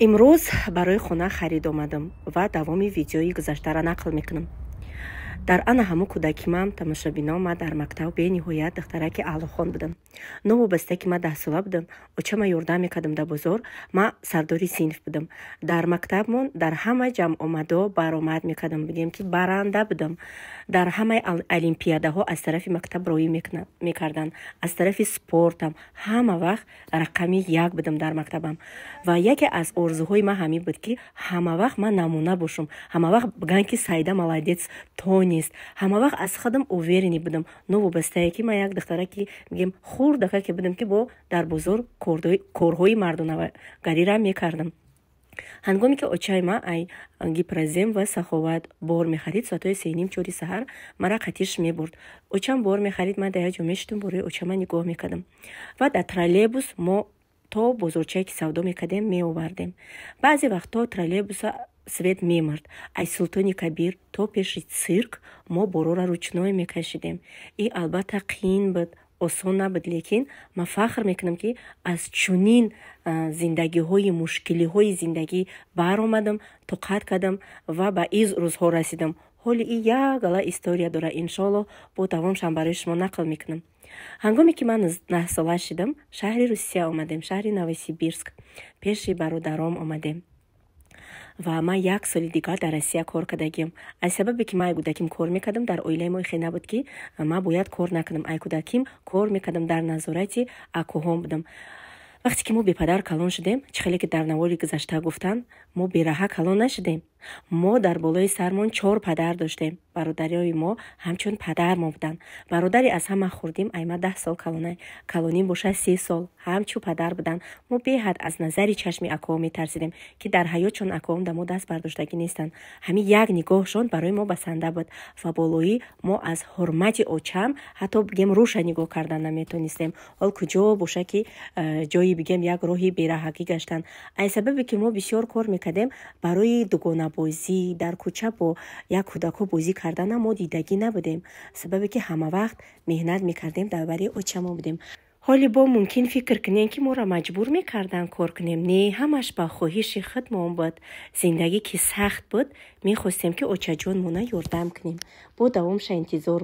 Имрӯз барои хона харид омадам ва давоми видеои гузаштаро нақл мекунам. Дар ана ҳамун кӯдакимам, тамошобино, ман дар мактаб бениҳоят духтараки аълохон будам. Новобаста ки ман 10-сола будам, очама ёрдам мекардам дар бозор, ман сардори синф будам. Дар мактабмон дар ҳама ҷамъомадо баромад мекардам, бигем ки баранда будам. Дар ҳамаи олимпиадаҳо аз тарафи мактаб роӣ мекарданд. Аз тарафи спортам ҳама вақт рақами як будам дар мактабам. Ва яке аз орзуҳои ман ҳамин буд, ки ҳама вақт ман намуна бошам, ҳама вақт бигӯянд, ки Саида молодец, тонист. Ҳама вақт аз худам уверенный будам. Новобастае ки ман як духтараки, бигем, хурдака ки будам, ки бо дар бозор корҳои мардонагарира мекардам. Ҳангоме ки очаи ман ай Гипрозем ва Саховат бор мехарид, соатҳои 3:30, 4 саҳар мара қатиш мебурд. Очам бор мехарид, ман дар як ҷо мешидам, бораи очама нигоҳ мекардам. Ва дар троллейбус мо то бозорчае ки савдо мекардем, меовардем. Баъзе вақтҳо троллейбуса свет мемурд. Аз Султони Кабир то пеши цирк мо борора ручной мекашидем. И албатта қиин буд, осон набуд, лекин ман фахр мекунам, ки аз чунин зиндагиҳои мушкилиҳои зиндагӣ баромадам, тоқат кардам ва ба ин рӯзҳо расидам. Ҳоли и як гала история дора, иншоалло, бо давомшам барои шумо нақл мекунам. Ҳангоме ки ман 9-сола шидам, шаҳри Русия омадем, шаҳри Новосибирск, пеши бародаром омадем. Ва ман як соли дигар дар Россия кор кардагиам. Аз сабабе ки ман ай кӯдаким кор мекардам, дар оилаи мо хе набуд, ки ман бояд кор накунам. Ай кӯдаким кор мекардам, дар назорати акуҳом будам. Вақте ки мо бепадар калон шудем, чӣ хеле ки дар навори гузашта гуфтанд, мо бераҳа калон нашудем. Мо дар болои сармон чор падар доштем. Бародариҳои мо ҳамчун падар мо буданд. Бародари аз ҳама хурдим айма 10 сол калонай, калоним бошад 3 сол, ҳамчун падар буданд. Мо беҳад аз назари чашми акоҳо метарсидем, ки дар ҳаётшон акоҳом да мо даст бардоштагӣ нестанд. Ҳамин як нигоҳшон барои мо басанда буд. Ва болоӣ мо аз ҳурмати очам ҳатто, бигем, рӯша нигоҳ кардан наметонистем. Ҳол куҷо боша, ки ҷои, бигем, як роҳи бераҳагӣ гаштан. Аз сабабе ки мо бисёр кор мекардем, барои дугонабозӣ, дар кӯча бо як кӯдакҳо бозӣ карданам мо дидагӣ набудем, сабабе ки ҳамавақт меҳнат мекардем, дар бари очамо будем. Ҳоли бо мумкин фикр кунем, ки моро маҷбур мекарданд кор кунем. Не, ҳамаш ба хоҳиши худмон буд. Зиндагӣ ки сахт буд, мехостем, ки очаҷонмона ёрдам кунем. Бо давомша интизор.